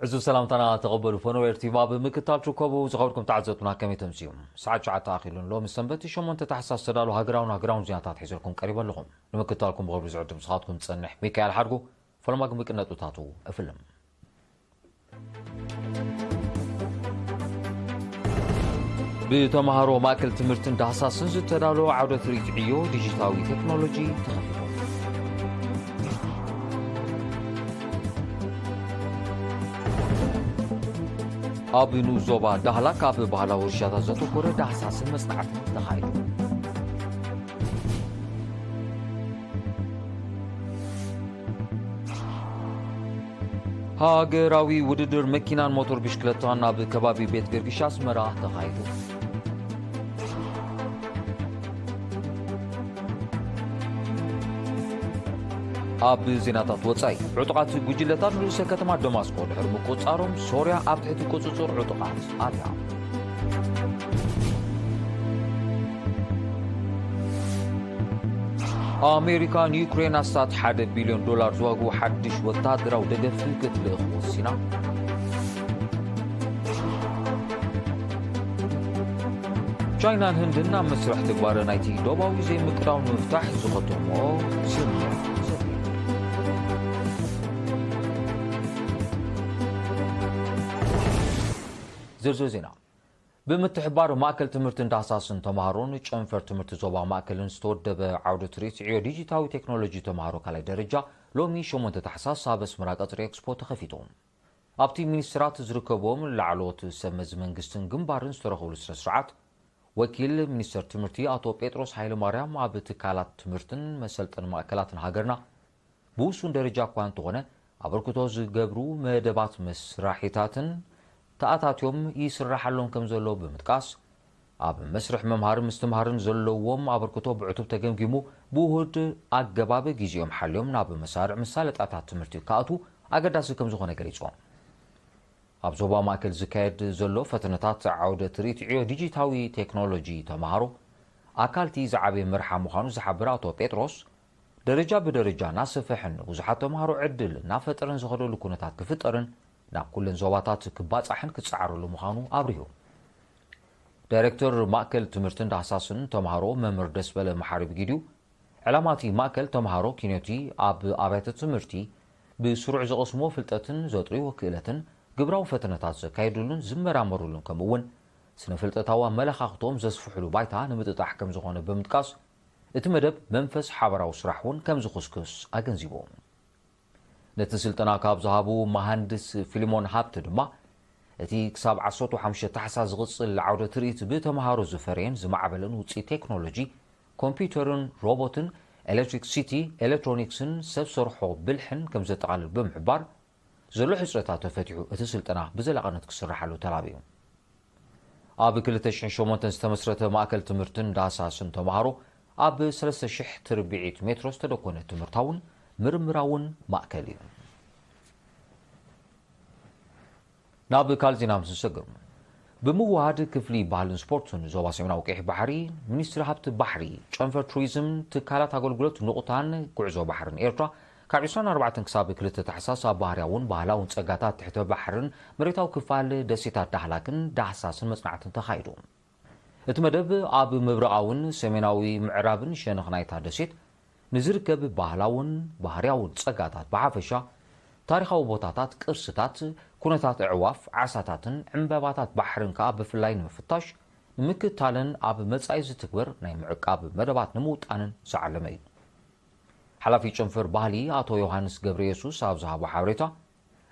ዕዙዝ ሰላምታና ተቐበሉ። ፈነወ ኤርትሪባ ብምክታል ትርከቡ ዝኸበርኩም ተዓዘብትና ከመይ ተምስዩ? ሰዓት ትሽዓተ ኣኺሉን ሎሚ ሰንበት ሸሞንተ ታሕሳስ ዝተዳሉ ሃገራውን ሃገራውን ዜናታት ሒዘልኩም ቀሪበ ኣለኹም። ንምክታልኩም ብኽብሪ ዝዕድም ንስኻትኩም ዝጸንሕ ሚካኤል ሓድጉ። ፈለማ ግን ብቅነጥብታቱ እፍልም። ብተምሃሮ ማእከል ትምህርትን ዳህሳስን ዝተዳለወ ዓውደ ትርኢት ዕዮ ዲጂታዊ ቴክኖሎጂ ተኸፊቱ። ኣብ ንኡስ ዞባ ዳህላክ ኣብ ባህላዊ እርሻታት ዘተኮረ ዳህሳስን መጽናዕትን ተኻይዱ። ሃገራዊ ውድድር መኪናን ሞተር ብሽክለታን ኣብ ከባቢ ቤት ገርግሽ ኣስመራ ተኻይዱ። ኣብ ዜናታት ወጻኢ፣ ዕጡቓት ጉጅለታት ንርእሰ ከተማ ደማስቆ ድሕሪ ምቁጽጻሮም፣ ሶርያ ኣብ ትሕቲ ቁጽጽር ዕጡቓት ኣትያ። ኣሜሪካ ንዩክሬን ኣስታት ሓደ ቢልዮን ዶላር ዝዋግኡ ሓድሽ ወተሃደራዊ ደገፍ ክትልእኽ ወሲና። ቻይናን ህንድን ኣብ መስርሕ ትግባረ ናይቲ ዶባዊ ዘይምቅዳው ንምፍታሕ ዝኸተምኦ ስምምዕ ዘትየን። ዝርዝር ዜና። ብምትሕብባር ማእከል ትምህርትን ዳህሳስን ተምሃሮን ጨንፈር ትምህርቲ ዞባ ማእከልን ዝተወደበ ዓውደ ትርኢት ዕዮ ዲጂታዊ ቴክኖሎጂ ተምሃሮ ካልኣይ ደረጃ ሎሚ ሸሞንተ ታሕሳስ ኣብ ኣስመራ ቀጽሪ ኤክስፖ ተኸፊቱ። ኣብቲ ሚኒስትራት ዝርከብዎም ላዕለዎት ሰብ መዚ መንግስትን ግንባርን ዝተረኸብሉ ስነ ስርዓት፣ ወኪል ሚኒስተር ትምህርቲ ኣቶ ጴጥሮስ ሃይለማርያም ኣብ ትካላት ትምህርትን መሰልጠኒ ማእከላትን ሃገርና ብውሱን ደረጃ እኳ እንተኾነ ኣበርክቶ ዝገብሩ መደባት መስራሒታትን ተኣታትዮም ይስራሓሎም ከም ዘሎ ብምጥቃስ፣ ኣብ መስርሕ ምምሃርን ምስትምሃርን ዘለዎም ኣበርክቶ ብዕቱብ ተገምጊሙ ብውሁድ ኣገባብ ግዜኦም ሓልዮም ናብ መሳርዕ መሳለጥያታት ትምህርቲ ክኣትዉ ኣገዳሲ ከም ዝኾነ ገሊጾም። ኣብ ዞባ ማእከል ዝካየድ ዘሎ ፈተነታት ዓውደ ትርኢት ዕዮ ዲጂታዊ ቴክኖሎጂ ተምሃሮ ኣካልቲ ዝዓበየ መርሓ ምዃኑ ዝሓበረ ኣቶ ጴጥሮስ፣ ደረጃ ብደረጃ እናሰፍሐን ንብዙሓት ተምሃሮ ዕድል እናፈጠረን ዝኸደሉ ኩነታት ክፍጠርን ናብ ኩለን ዞባታት ክባጻሕን ክጸዓረሉ ምዃኑ ኣብሪሁ። ዳይሬክተር ማእከል ትምህርትን ዳህሳስን ተምሃሮ መምህር ደስበለ መሓሪ ብጊዲኡ፣ ዕላማ እቲ ማእከል ተምሃሮ ኪኖቲ ኣብ ኣብያተ ትምህርቲ ብስሩዕ ዝቐስምዎ ፍልጠትን ዘጥርይዎ ክእለትን ግብራዊ ፈተነታት ዘካየዱሉን ዝመራመሩሉን ከምኡ እውን ስነ ፍልጠታዊ ኣመለኻኽትኦም ዘስፍሕሉ ባይታ ንምጥጣሕ ከም ዝኾነ ብምጥቃስ፣ እቲ መደብ መንፈስ ሓባራዊ ስራሕ እውን ከም ዝኹስኩስ ኣገንዚቡ። ነቲ ስልጠና ካብ ዝሃቡ መሃንድስ ፊልሞን ሃብተ ድማ፣ እቲ ክሳብ ዓሰርተ ሓሙሽተ ታሕሳስ ዝቕጽል ዓውደ ትርኢት ብተምሃሮ ዝፈረየን ዝማዕበለን ውጽኢት ቴክኖሎጂ፣ ኮምፒውተርን ሮቦትን፣ ኤሌክትሪክ ሲቲ ኤሌክትሮኒክስን ሰብ ሰርሖ ብልሕን ከም ዘጠቓልል ብምሕባር፣ ዘሎ ሕጽረታት ተፈቲሑ እቲ ስልጠና ብዘላቕነት ክስርሓሉ ተላብዩ። ኣብ ክልተ ሽሕን ሸሞንተን ዝተመስረተ ማእከል ትምህርትን ዳህሳስን ተምሃሮ ኣብ ሰለስተ ሽሕ ትርብዒት ሜትሮ ዝተደኮነ ትምህርታውን ምርምራውን ማእከል እዩ። ናብ ካልእ ዜና ምስ ንሰግር፣ ብምውሃድ ክፍሊ ባህልን ስፖርትን ዞባ ሰሜናዊ ቀይሕ ባሕሪ፣ ሚኒስትሪ ሃብቲ ባሕሪ፣ ጨንፈር ቱሪዝም፣ ትካላት ኣገልግሎት ንቑታን ጉዕዞ ባሕርን ኤርትራ ካብ ዕስራን ኣርባዕተን ክሳብ ክልተ ታሕሳስ ኣብ ባህርያውን ባህላውን ጸጋታት ትሕተ ባሕርን መሬታዊ ክፋል ደሴታት ዳህላክን ዳህሳስን መጽናዕትን ተኻይዱ። እቲ መደብ ኣብ ምብራቓውን ሰሜናዊ ምዕራብን ሸነኽ ናይታ ደሴት ንዝርከብ ባህላውን ባህርያውን ጸጋታት ብሓፈሻ፣ ታሪኻዊ ቦታታት፣ ቅርስታት፣ ኩነታት ኣዕዋፍ፣ ዓሳታትን ዕምበባታት ባሕርን ከኣ ብፍላይ ንምፍታሽ፣ ንምክትታልን ኣብ መጻኢ ዝትግበር ናይ ምዕቃብ መደባት ንምውጣንን ዝዓለመ እዩ። ሓላፊ ጨንፈር ባህሊ ኣቶ ዮሃንስ ገብረየሱስ ኣብ ዝሃቦ ሓበሬታ፣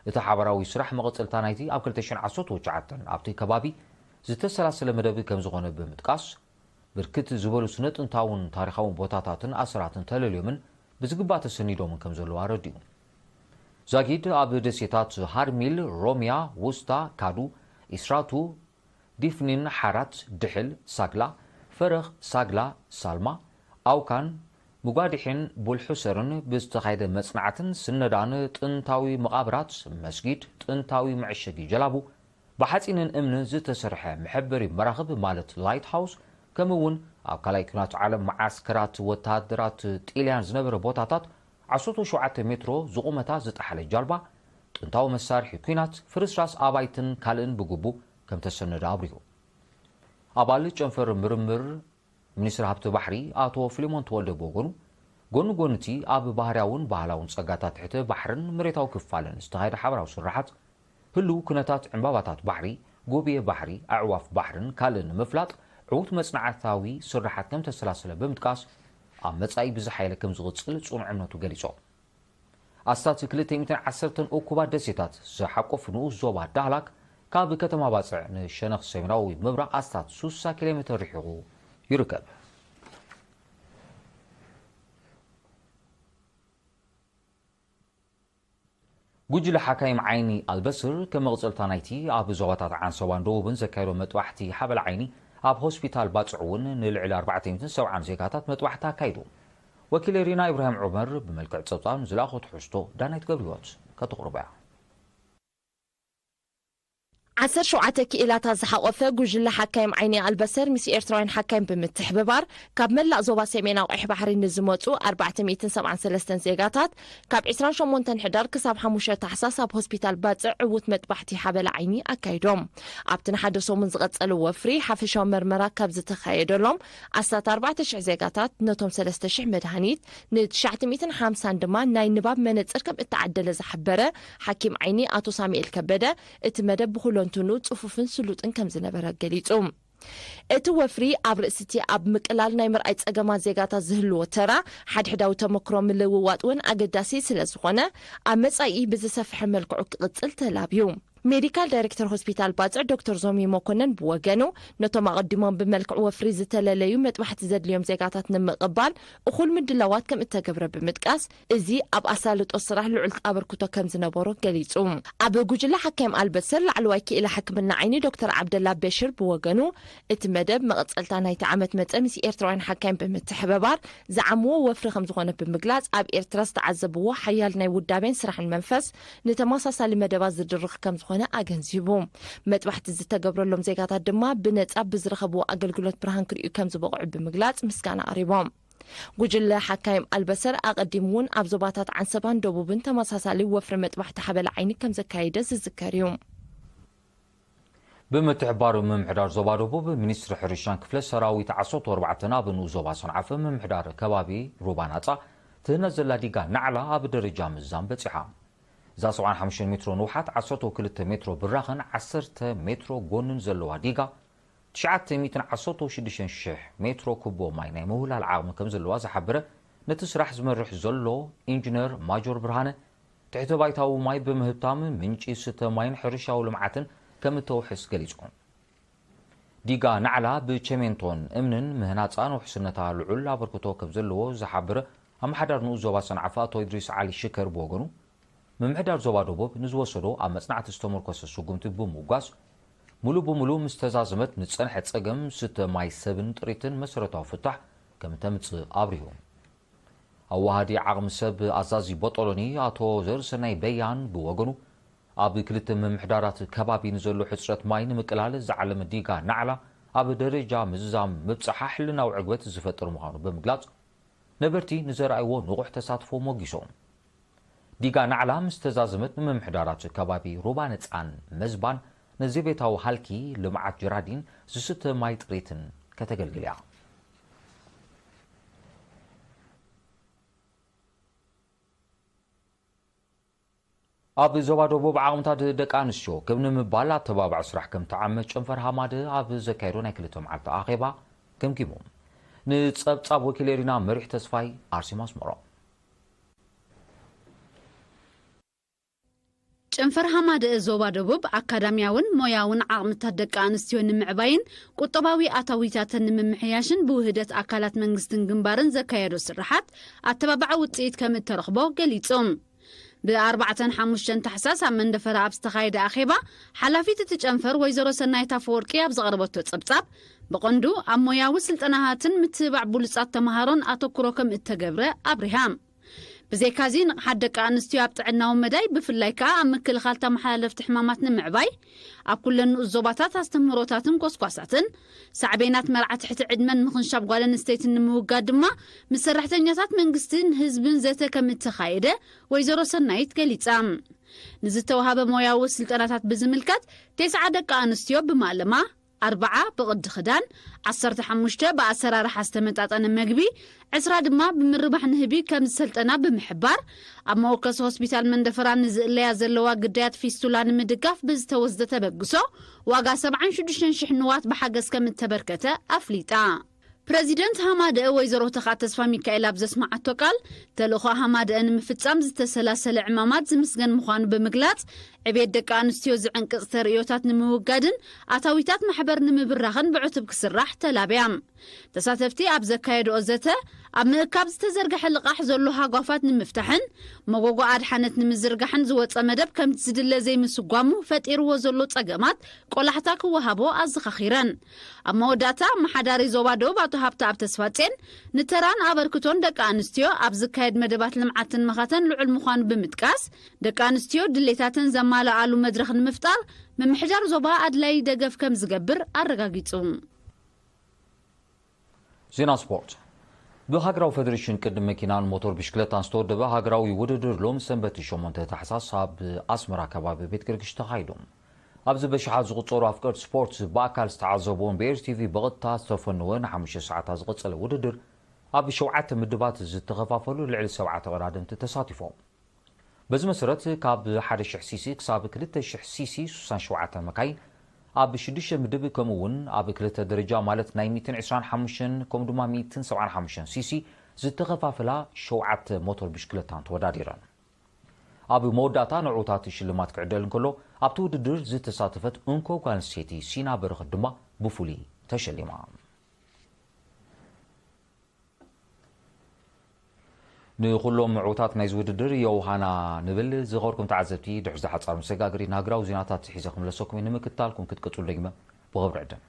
እቲ ሓባራዊ ስራሕ መቐጸልታ ናይቲ ኣብ ክልተ ሽሕን ዓሰርተ ትሽዓተን ኣብቲ ከባቢ ዝተሰላሰለ መደብ ከም ዝኾነ ብምጥቃስ፣ ብርክት ዝበሉ ስነ ጥንታውን ታሪኻውን ቦታታትን ኣሰራትን ተለልዮምን ብዝግባእ ተሰኒዶምን ከም ዘለዉ ኣረዲኡ። ዛጊድ ኣብ ደሴታት ሃርሚል፣ ሮሚያ፣ ውስታ፣ ካዱ፣ ኢስራቱ፣ ዲፍኒን ሓራት፣ ድሕል፣ ሳግላ፣ ፈረኽ፣ ሳግላ፣ ሳልማ፣ ኣውካን፣ ምጓዲሕን ቡልሑሰርን ብዝተኻየደ መጽናዕትን ስነዳን ጥንታዊ መቓብራት፣ መስጊድ፣ ጥንታዊ መዐሸጊ ጀላቡ፣ ብሓጺንን እምንን ዝተሰርሐ መሐበሪ መራኽብ ማለት ላይት ሃውስ፣ ከምኡ እውን ኣብ ካልኣይ ኲናት ዓለም መዓስከራት ወተሃደራት ጢልያን ዝነበረ ቦታታት ዓሰርተ ሸውዓተ ሜትሮ ዝቑመታ ዝጠሓለ ጃልባ፣ ጥንታዊ መሳርሒ ኲናት፣ ፍርስራስ ኣባይትን ካልእን ብግቡእ ከም ተሰነደ ኣብሪሁ። ኣባል ጨንፈር ምርምር ሚኒስትሪ ሃብቲ ባሕሪ ኣቶ ፊሊሞን ተወልደ ብወገኑ፣ ጎኒ ጎኒ እቲ ኣብ ባህርያውን ባህላውን ጸጋታት ትሕቲ ባሕርን መሬታዊ ክፋልን ዝተኻየደ ሓበራዊ ስራሓት፣ ህሉው ኩነታት ዕምባባታት ባሕሪ፣ ጎብየ ባሕሪ፣ ኣዕዋፍ ባሕርን ካልእን ንምፍላጥ ዕዉት መጽናዕታዊ ስራሓት ከም ተሰላሰለ ብምጥቃስ፣ ኣብ መጻኢ ብዝሓየለ ከም ዝቕጽል ጽኑዕ እምነቱ ገሊጹ። ኣስታት ክልተ ሚእትን ዓሰርተን እኩባት ደሴታት ዝሓቆፉ ንኡስ ዞባ ዳህላክ፣ ካብ ከተማ ባጽዕ ንሸነኽ ሰሜናዊ ምብራቕ ኣስታት ሱሳ ኪሎ ሜትር ርሒቑ ይርከብ። ጉጅለ ሓካይም ዓይኒ ኣልበስር፣ ከም መቕጸልታ ናይቲ ኣብ ዞባታት ዓንሰባን ደቡብን ዘካየዶ መጥባሕቲ ሓበል ዓይኒ፣ ኣብ ሆስፒታል ባጽዕ እውን ንልዕሊ ኣርባዕተ ሚእትን ሰብዓን ዜጋታት መጥባሕቲ ኣካይዱ። ወኪል ሪና ኢብራሂም ዑመር ብመልክዕ ጸብጻብ ንዝለኣኾ ትሕዝቶ ዳናይት ገብረህይወት ከተቕርቦ እያ። ዓሰርተ ሸውዓተ ክኢላታት ዝሓቖፈ ጉጅለ ሓካይም ዓይኒ ኣልበሰር ምስ ኤርትራውያን ሓካይም ብምትሕብባር፣ ካብ መላእ ዞባ ሰሜናዊ ቀይሕ ባሕሪ ንዝመጹ ኣርባዕተ ሚእትን ሰብዓን ሰለስተን ዜጋታት፣ ካብ ዕስራን ሸሞንተን ሕዳር ክሳብ ሓሙሽተ ታሕሳስ ኣብ ሆስፒታል ባጽዕ ዕዉት መጥባሕቲ ሓበላ ዓይኒ ኣካይዶም። ኣብቲ ንሓደ ሰሙን ዝቐጸለ ወፍሪ፣ ሓፈሻዊ መርመራ ካብ ዝተኻየደሎም ኣስታት ኣርባዕተ ሽሕ ዜጋታት፣ ነቶም ሰለስተ ሽሕ መድሃኒት፣ ንትሽዓተ ሚእትን ሓምሳን ድማ ናይ ንባብ መነጽር ከም እተዓደለ ዝሓበረ ሓኪም ዓይኒ ኣቶ ሳሙኤል ከበደ፣ እቲ መደብ ብኹለንትኑ ጽፉፍን ስሉጥን ከም ዝነበረ ገሊጹ። እቲ ወፍሪ ኣብ ርእሲ እቲ ኣብ ምቅላል ናይ ምርኣይ ጸገማት ዜጋታት ዝህልዎ ተራ፣ ሓድሕዳዊ ተመክሮ ምልውዋጥ እውን ኣገዳሲ ስለ ዝኾነ፣ ኣብ መጻኢ ብዝሰፍሐ መልክዑ ክቕጽል ተላብዩ። ሜዲካል ዳይሬክተር ሆስፒታል ባጽዕ ዶክተር ዞሚ መኮነን ብወገኑ፣ ነቶም ኣቐዲሞም ብመልክዕ ወፍሪ ዝተለለዩ መጥባሕቲ ዘድልዮም ዜጋታት ንምቕባል እኹል ምድላዋት ከም እተገብረ ብምጥቃስ፣ እዚ ኣብ ኣሳልጦ ስራሕ ልዑል ኣበርክቶ ከም ዝነበሮ ገሊጹ። ኣብ ጉጅለ ሓካይም ኣልበሰር ላዕለዋይ ክኢላ ሕክምና ዓይኒ ዶክተር ዓብደላ በሽር ብወገኑ፣ እቲ መደብ መቐጸልታ ናይቲ ዓመት መጸ ምስ ኤርትራውያን ሓካይም ብምትሕብባር ዝዓምዎ ወፍሪ ከም ዝኾነ ብምግላጽ፣ ኣብ ኤርትራ ዝተዓዘብዎ ሓያል ናይ ውዳቤን ስራሕን መንፈስ ንተመሳሳሊ መደባት ዝድርኽ ከም ዝኾነ ኣገንዚቡ። መጥባሕቲ ዝተገብረሎም ዜጋታት ድማ ብነጻ ብዝረኸብዎ ኣገልግሎት ብርሃን ክርእዩ ከም ዝበቕዑ ብምግላጽ ምስጋና ኣቕሪቦም። ጉጅለ ሓካይም ኣልበሰር ኣቐዲሙ እውን ኣብ ዞባታት ዓንሰባን ደቡብን ተመሳሳሊ ወፍሪ መጥባሕቲ ሓበላ ዓይኒ ከም ዘካየደ ዝዝከር እዩ። ብምትሕባር ምምሕዳር ዞባ ደቡብ፣ ሚኒስትሪ ሕርሻን ክፍለ ሰራዊት ዓሰርተ ኣርባዕተን ኣብ ንኡስ ዞባ ሰንዓፈ ምምሕዳር ከባቢ ሩባ ናጻ ትህነጽ ዘላ ዲጋ ናዕላ ኣብ ደረጃ ምዝዛም በጺሓ። እዛ ሰብዓን ሓሙሽተን ሜትሮ ንውሓት፣ ዓሰርተ ክልተ ሜትሮ ብራኸን ዓሰርተ ሜትሮ ጎንን ዘለዋ ዲጋ፣ ትሽዓተ ሚእትን ዓሰርተ ሽዱሽተን ሽሕ ሜትሮ ኩቦ ማይ ናይ ምውህላል ዓቕሚ ከም ዘለዋ ዝሓበረ ነቲ ስራሕ ዝመርሕ ዘሎ ኢንጂነር ማጆር ብርሃነ፣ ትሕተ ባይታዊ ማይ ብምህብታም ምንጪ ስተ ማይን ሕርሻዊ ልምዓትን ከም እተውሕስ ገሊጹ። ዲጋ ናዕላ ብቸሜንቶን እምንን ምህናጻን ውሕስነታ ልዑል ኣበርክቶ ከም ዘለዎ ዝሓበረ ኣመሓዳሪ ንኡስ ዞባ ሰንዓፈ ኣቶ ኢድሪስ ዓሊ ሽከር ብወገኑ፣ ምምሕዳር ዞባ ደቡብ ንዝወሰዶ ኣብ መጽናዕቲ ዝተመርኮሰ ስጉምቲ ብምውጋዝ፣ ሙሉእ ብሙሉእ ምስ ተዛዘመት ንጸንሐ ጸገም ስተ ማይ ሰብን ጥሪትን መሰረታዊ ፍታሕ ከም እተምጽእ ኣብሪሁ። ኣዋሃዲ ዓቕሚ ሰብ ኣዛዚ ቦጦሎኒ ኣቶ ዘርእሰናይ በያን ብወገኑ፣ ኣብ ክልተ ምምሕዳራት ከባቢ ንዘሎ ሕጽረት ማይ ንምቅላል ዝዓለመ ዲጋ ናዕላ ኣብ ደረጃ ምዝዛም ምብጻሓ ሕልናዊ ዕግበት ዝፈጥር ምዃኑ ብምግላጽ፣ ነበርቲ ንዘርኣይዎ ንቑሕ ተሳትፎ ሞጊሶም። ዲጋ ናዕላ ምስ ተዛዘመት፣ ንምምሕዳራት ከባቢ ሩባ ነጻን መዝባን ንዘቤታዊ ሃልኪ ልምዓት ጀራዲን ዝስተ ማይ ጥሪትን ከተገልግል እያ። ኣብ ዞባ ደቡብ ዓቕምታት ደቂ ኣንስትዮ ክብ ንምባል ኣተባባዒ ስራሕ ከም ተዓመ ጨንፈር ሃማደ ኣብ ዘካየዶ ናይ ክልተ መዓልቲ ኣኼባ ገምጊሙ። ንጸብጻብ ወኪል ኤሪና መሪሕ ተስፋይ ኣርሴማ ኣስመሮም። ጨንፈር ሃማደአ ዞባ ደቡብ ኣካዳሚያውን ሞያውን ዓቕምታት ደቂ ኣንስትዮ ንምዕባይን ቁጠባዊ ኣታዊታተን ንምምሕያሽን ብውህደት ኣካላት መንግስትን ግንባርን ዘካየዶ ስርሓት ኣተባባዒ ውፅኢት ከም እተረኽቦ ገሊጹ። ብኣርባዕተን ሓሙሽተን ታሕሳስ ኣብ መንደፈራ ኣብ ዝተኻየደ ኣኼባ ሓላፊት እቲ ጨንፈር ወይዘሮ ሰናይት ኣፈወርቂ ኣብ ዘቕረበቶ ጸብጻብ ብቐንዱ ኣብ ሞያዊ ስልጠናታትን ምትብባዕ ብሉጻት ተምሃሮን ኣተኩሮ ከም እተገብረ ኣብሪሃ። ብዘይካዚ ንቕሓት ደቂ ኣንስትዮ ኣብ ጥዕናዊ መዳይ ብፍላይ ከኣ ኣብ ምክልኻል ተመሓላለፍቲ ሕማማት ንምዕባይ ኣብ ኩለን ንኡስ ዞባታት ኣስተምህሮታትን ጎስጓሳትን ሳዕቤናት መርዓ ትሕቲ ዕድመን ምኽንሻብ ጓል ኣንስተይትን ንምውጋድ ድማ ምስ ሰራሕተኛታት መንግስትን ህዝብን ዘተ ከም እተኻየደ ወይዘሮ ሰናይት ገሊጻ። ንዝተዋሃበ ሞያዊ ስልጠናታት ብዝምልከት፣ ተስዓ ደቂ ኣንስትዮ ብማእለማ፣ ኣርብዓ ብቕዲ ክዳን፣ ዓሰርተ ሓሙሽተ ብኣሰራርሓ ዝተመጣጠነ መግቢ፣ ዕስራ ድማ ብምርባሕ ንህቢ ከም ዝሰልጠና ብምሕባር፣ ኣብ መወከሲ ሆስፒታል መንደፈራ ንዝእለያ ዘለዋ ግዳያት ፊስቱላ ንምድጋፍ ብዝተወስደ ተበግሶ ዋጋ ሰብዓን ሽዱሽተን ሽሕ ንዋት ብሓገዝ ከም እተበርከተ ኣፍሊጣ። ፕረዚደንት ሃማደአ ወይዘሮ ተኽኣ ተስፋ ሚካኤል ኣብ ዘስመዓቶ ቃል፣ ተልእኾ ሃማደአ ንምፍጻም ዝተሰላሰለ ዕማማት ዝምስገን ምዃኑ ብምግላጽ፣ ዕቤት ደቂ ኣንስትዮ ዝዕንቅጽ ተርእዮታት ንምውጋድን ኣታዊታት ማሕበር ንምብራኽን ብዕቱብ ክስራሕ ተላብያ። ተሳተፍቲ ኣብ ዘካየድኦ ዘተ፣ ኣብ ምእካብ ዝተዘርግሐ ልቓሕ ዘሎ ሃጓፋት ንምፍታሕን መጎጎ ኣድሓነት ንምዝርጋሕን ዝወጸ መደብ ከምቲ ዝድለ ዘይምስጓሙ ፈጢርዎ ዘሎ ጸገማት ቆላሕታ ክወሃቦ ኣዘኻኺረን። ኣብ መወዳእታ፣ ኣመሓዳሪ ዞባ ደቡብ ኣቶ ሃብተኣብ ተስፋጼን፣ ንተራን ኣበርክቶን ደቂ ኣንስትዮ ኣብ ዝካየድ መደባት ልምዓትን መኸተን ልዑል ምዃኑ ብምጥቃስ፣ ደቂ ኣንስትዮ ድሌታተን ዘማልኣሉ መድረኽ ንምፍጣር ምምሕዳር ዞባ ኣድላዪ ደገፍ ከም ዝገብር ኣረጋጊጹ። ዜና ስፖርት። ብሃገራዊ ፈደሬሽን ቅድድም መኪናን ሞቶር ብሽክለታን ዝተወደበ ሃገራዊ ውድድር ሎም ሰንበት ሸሞንተ ታሕሳስ ኣብ ኣስመራ ከባቢ ቤት ገርግሽ ተኻይዱ። ኣብዚ በሽሓት ዝቑጸሩ ኣፍቀርቲ ስፖርት ብኣካል ዝተዓዘብዎን ብኤር ቲቪ ብቐጥታ ዝተፈነወ ንሓሙሽተ ሰዓታት ዝቐጸለ ውድድር ኣብ ሸውዓተ ምድባት ዝተኸፋፈሉ ልዕሊ ሰብዓ ተቐዳደምቲ ተሳቲፎም። በዚ መሰረት ካብ ሓደ ሽሕ ሲሲ ክሳብ ክልተ ሽሕ ሲሲ ሱሳን ሸውዓተ መካይን ኣብ ሽዱሽተ ምድብ ከምኡ እውን ኣብ ክልተ ደረጃ ማለት ናይ ሚእትን ዕስራን ሓሙሽተን ከምኡ ድማ ሚእትን ሰብዓን ሓሙሽተን ሲሲ ዝተኸፋፈላ ሸውዓተ ሞቶር ብሽክለታን ተወዳዲረን። ኣብ መወዳእታ ንዕውታት ሽልማት ክዕደል እንከሎ ኣብቲ ውድድር ዝተሳተፈት እንኮ ጓል ኣንስተይቲ ሲና በረኸት ድማ ብፍሉይ ተሸሊማ። ንኹሎም ዕዉታት ናይዚ ውድድር የውሃና ንብል። ዝኸበርኩም ተዓዘብቲ፣ ድሕሪ ዝሓጻር መሰጋገሪ ንሃገራዊ ዜናታት ሒዘ ክምለሰኩም እየ። ንምክትታልኩም ክትቅጽሉ ደጊመ ብኽብሪ ዕድም።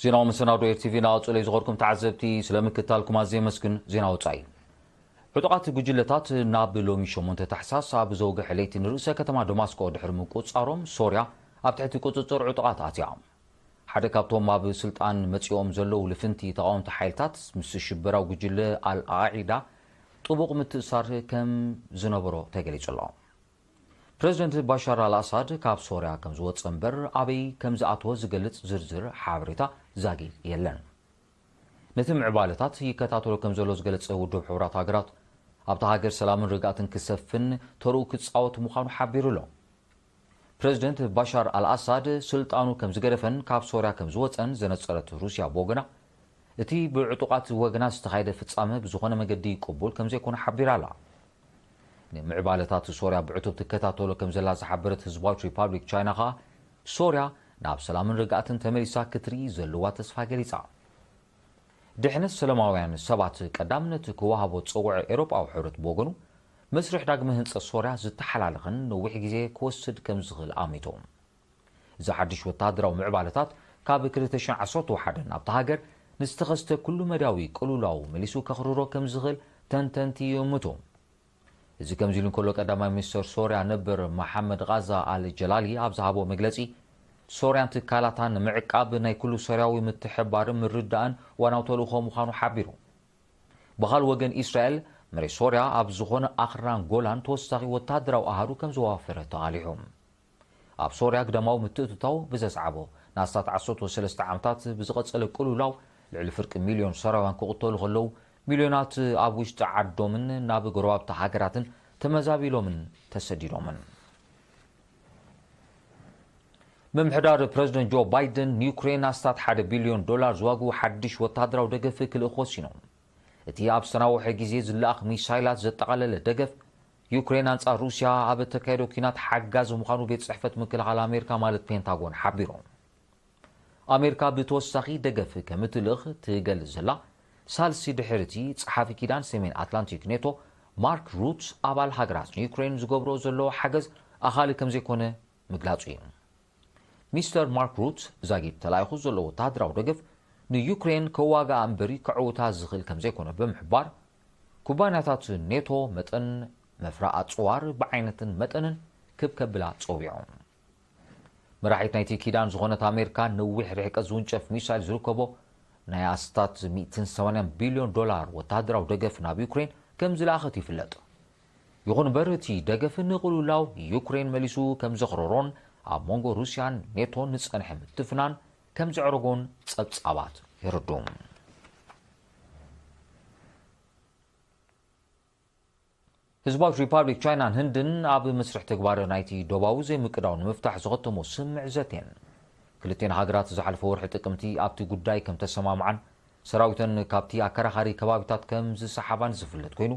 ዜናዊ መሰናዶ ኤር ቲቪ እናቐጸለ እዩ። ዝኸበርኩም ተዓዘብቲ፣ ስለ ምክትታልኩም ኣዝየ የመስግን። ዜና ወጻኢ። ዕጡቓት ጉጅለታት ናብ ሎሚ ሸሞንተ ታሕሳስ ኣብ ዘውግሐ ለይቲ ንርእሰ ከተማ ደማስቆ ድሕሪ ምቁጽጻሮም፣ ሶርያ ኣብ ትሕቲ ቁጽጽር ዕጡቓት ኣትያ። ሓደ ካብቶም ኣብ ስልጣን መጺኦም ዘለዉ ልፍንቲ ተቓወምቲ ሓይልታት ምስ ሽበራዊ ጉጅለ ኣልቓዒዳ ጥቡቕ ምትእሳር ከም ዝነበሮ ተገሊጹ ኣሎ። ፕረዚደንት ባሻር ኣልኣሳድ ካብ ሶርያ ከም ዝወጸ እምበር ኣበይ ከም ዝኣተወ ዝገልጽ ዝርዝር ሓበሬታ ዛጊት የለን። ነቲ ምዕባለታት ይከታተሎ ከም ዘሎ ዝገለጸ ውድብ ሕቡራት ሃገራት፣ ኣብታ ሃገር ሰላምን ርግኣትን ክሰፍን ተርኡ ክጻወት ምዃኑ ሓቢሩ ኣሎ። ፕረዚደንት ባሻር ኣልኣሳድ ስልጣኑ ከም ዝገደፈን ካብ ሶርያ ከም ዝወጸን ዘነጸረት ሩስያ ብወገና፣ እቲ ብዕጡቓት ወገናት ዝተኻየደ ፍጻመ ብዝኾነ መገዲ ቅቡል ከም ዘይኮነ ሓቢራ ኣላ። ንምዕባለታት ሶርያ ብዕቱብ ትከታተሎ ከም ዘላ ዝሓበረት ህዝባዊት ሪፓብሊክ ቻይና ኸኣ፣ ሶርያ ናብ ሰላምን ርግኣትን ተመሊሳ ክትርኢ ዘለዋ ተስፋ ገሊጻ። ድሕነት ሰላማውያን ሰባት ቀዳምነት ክወሃቦ ዝጸውዐ ኤውሮጳዊ ሕብረት ብወገኑ፣ መስርሕ ዳግመ ህንጸት ሶርያ ዝተሓላለኸን ነዊሕ ግዜ ክወስድ ከም ዝኽእል ኣሚቱ። እዚ ሓድሽ ወተሃደራዊ ምዕባለታት ካብ ክልተ ሽሕን ዓሰርተ ሓደን ኣብታ ሃገር ንዝተኸስተ ኩሉ መዳያዊ ቅልውላው መሊሱ ከኽርሮ ከም ዝኽእል ተንተንቲ ይእምቱ። እዚ ከምዚ ኢሉ እንከሎ፣ ቀዳማይ ሚኒስተር ሶርያ ነበር መሓመድ ቓዛ ኣል ጀላሊ ኣብ ዝሃቦ መግለጺ፣ ሶርያን ትካላታን ንምዕቃብ ናይ ኩሉ ሶርያዊ ምትሕብባርን ምርዳእን ዋናው ተልእኾ ምዃኑ ሓቢሩ። ብኻልእ ወገን፣ ኢስራኤል መሬት ሶርያ ኣብ ዝኾነ ኣኽራን ጎላን ተወሳኺ ወተሃደራዊ ኣሃዱ ከም ዘዋፈረት ተቓሊሑ። ኣብ ሶርያ ግዳማዊ ምትእትታው ብዘስዓቦ ንኣስታት ዓሰርተ ሰለስተ ዓመታት ብዝቐጸለ ቅልውላው፣ ልዕሊ ፍርቂ ሚልዮን ሶርያውያን ክቕተሉ ከለዉ፣ ሚልዮናት ኣብ ውሽጢ ዓዶምን ናብ ጎረባብቲ ሃገራትን ተመዛቢሎምን ተሰዲዶምን። ምምሕዳር ፕረዚደንት ጆ ባይደን ንዩክሬን ኣስታት ሓደ ቢልዮን ዶላር ዝዋግኡ ሓድሽ ወተሃደራዊ ደገፍ ክልእኽ ወሲኑ። እቲ ኣብ ዝተናውሐ ግዜ ዝለኣኽ ሚሳይላት ዘጠቓለለ ደገፍ፣ ዩክሬን ኣንጻር ሩስያ ኣብ እተካየዶ ኲናት ሓጋዚ ምዃኑ ቤት ጽሕፈት ምክልኻል ኣሜሪካ ማለት ፔንታጎን ሓቢሩ። ኣሜሪካ ብተወሳኺ ደገፍ ከም እትልእኽ ትገልጽ ዘላ ሳልሲ ድሕሪ እቲ ጸሓፊ ኪዳን ሰሜን ኣትላንቲክ ኔቶ ማርክ ሩት፣ ኣባል ሃገራት ንዩክሬን ዝገብሮ ዘለዋ ሓገዝ ኣኻሊ ከም ዘይኮነ ምግላጹ እዩ። ሚስተር ማርክ ሩት፣ ዛጊድ ተላኢኹ ዘሎ ወተሃደራዊ ደገፍ ንዩክሬን ከዋግኣ እምበሪ ከዕውታ ዝኽእል ከም ዘይኮነ ብምሕባር፣ ኩባንያታት ኔቶ መጠን መፍረ ኣጽዋር ብዓይነትን መጠንን ክብ ከብላ ጸዊዖም። መራሒት ናይቲ ኪዳን ዝኾነት ኣሜሪካ፣ ነዊሕ ርሕቀት ዝውንጨፍ ሚሳይል ዝርከቦ ናይ ኣስታት ሚእትን ሰማንያን ቢልዮን ዶላር ወተሃደራዊ ደገፍ ናብ ዩክሬን ከም ዝለኣኸት ይፍለጥ። ይኹን እምበር፣ እቲ ደገፍ ንቕልውላው ዩክሬን መሊሱ ከም ዘኽረሮን ኣብ መንጎ ሩስያን ኔቶን ዝጸንሐ ምትፍናን ከም ዘዕረጎን ጸብጻባት የረድኡ። ህዝባዊት ሪፓብሊክ ቻይናን ህንድን ኣብ መስርሕ ተግባር ናይቲ ዶባዊ ዘይምቅዳው ንምፍታሕ ዝኸተሞ ስምምዕ ዘትየን። ክልቲኤን ሃገራት ዝሓለፈ ወርሒ ጥቅምቲ ኣብቲ ጉዳይ ከም ተሰማምዓን ሰራዊተን ካብቲ ኣከራኻሪ ከባቢታት ከም ዝሰሓባን ዝፍለጥ ኮይኑ፣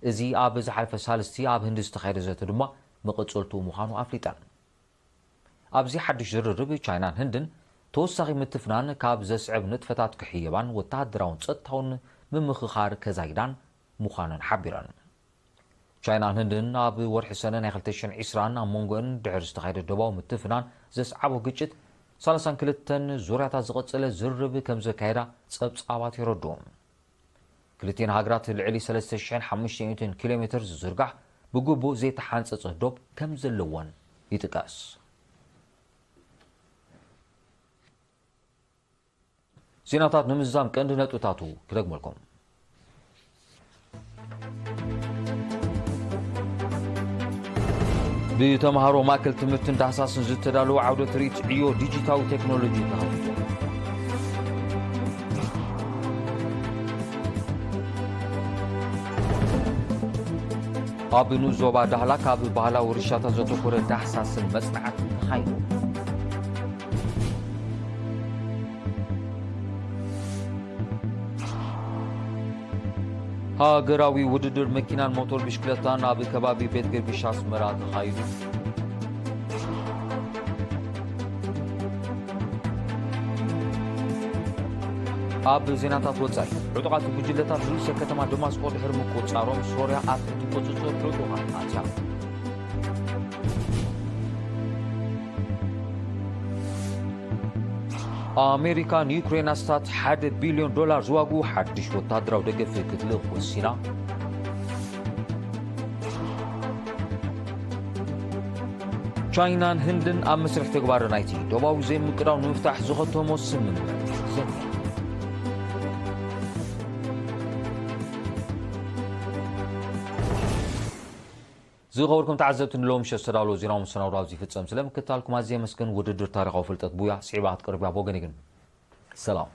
እዚ ኣብ ዝሓለፈ ሳልስቲ ኣብ ህንዲ ዝተኻየደ ዘተ ድማ መቐጸልትኡ ምዃኑ ኣፍሊጠን። ኣብዚ ሓድሽ ዝርርብ፣ ቻይናን ህንድን ተወሳኺ ምትፍናን ካብ ዘስዕብ ንጥፈታት ክሕየባን ወተሃደራውን ጸጥታውን ምምኽኻር ከዛይዳን ምዃነን ሓቢረን። ቻይናን ህንድን ኣብ ወርሒ ሰነ ናይ ክልተ ሽሕን ዕስራን ኣብ መንጎአን ድሕሪ ዝተኻየደ ደባዊ ምትፍናን ዘስዓቦ ግጭት፣ ሰላሳን ክልተን ዙርያታት ዝቐጸለ ዝርርብ ከም ዘካየዳ ጸብጻባት የረድኡ። ክልቲኤን ሃገራት ልዕሊ ሰለስተ ሽሕን ሓሙሽተ ሚእትን ኪሎ ሜትር ዝዝርጋሕ ብግቡእ ዘይተሓንጸጸ ዶብ ከም ዘለወን ይጥቀስ። ዜናታት ንምዝዛም ቀንዲ ነጥብታቱ ክደግመልኩም። ብተምሃሮ ማእከል ትምህርትን ዳህሳስን ዝተዳለወ ዓውደ ትርኢት ዕዮ ዲጂታዊ ቴክኖሎጂ ተኸፊቱ። ኣብ ንኡስ ዞባ ዳህላክ ኣብ ባህላዊ ርሻታት ዘተኮረ ዳህሳስን መጽናዕትን ተኻይዱ። ሃገራዊ ውድድር መኪናን ሞቶር ብሽክለታን ኣብ ከባቢ ቤት ገርግሽ ኣስመራ ተኻይዱ። ኣብ ዜናታት ወጻኢ፣ ዕጡቓት ጉጅለታት ርእሰ ከተማ ደማስቆ ድሕሪ ምቁጽጻሮም፣ ሶርያ ኣብ ትሕቲ ቁጽጽር ዕጡቓት ኣትያ። ኣሜሪካ ንዩክሬን ኣስታት ሓደ ቢልዮን ዶላር ዝዋግኡ ሓድሽ ወታደራዊ ደገፍ ክትልእኽ ወሲና። ቻይናን ህንድን ኣብ መስርሕ ተግባር ናይቲ ዶባዊ ዘይምቅዳው ንምፍታሕ ዝኸተሞ ስምምዕ ዘተ። ዝኸበርኩም ተዓዘብቲ፣ ንሎሚ ምሸት ዝተዳለወ ዜናዊ መሰናዶ ኣብዚ ይፍጸም። ስለ ምክትታልኩም ኣዝየ የመስግን። ውድድር ታሪኻዊ ፍልጠት ቡያ ስዒባ ክትቀርብ እያ። ብወገነይ ግን ሰላም።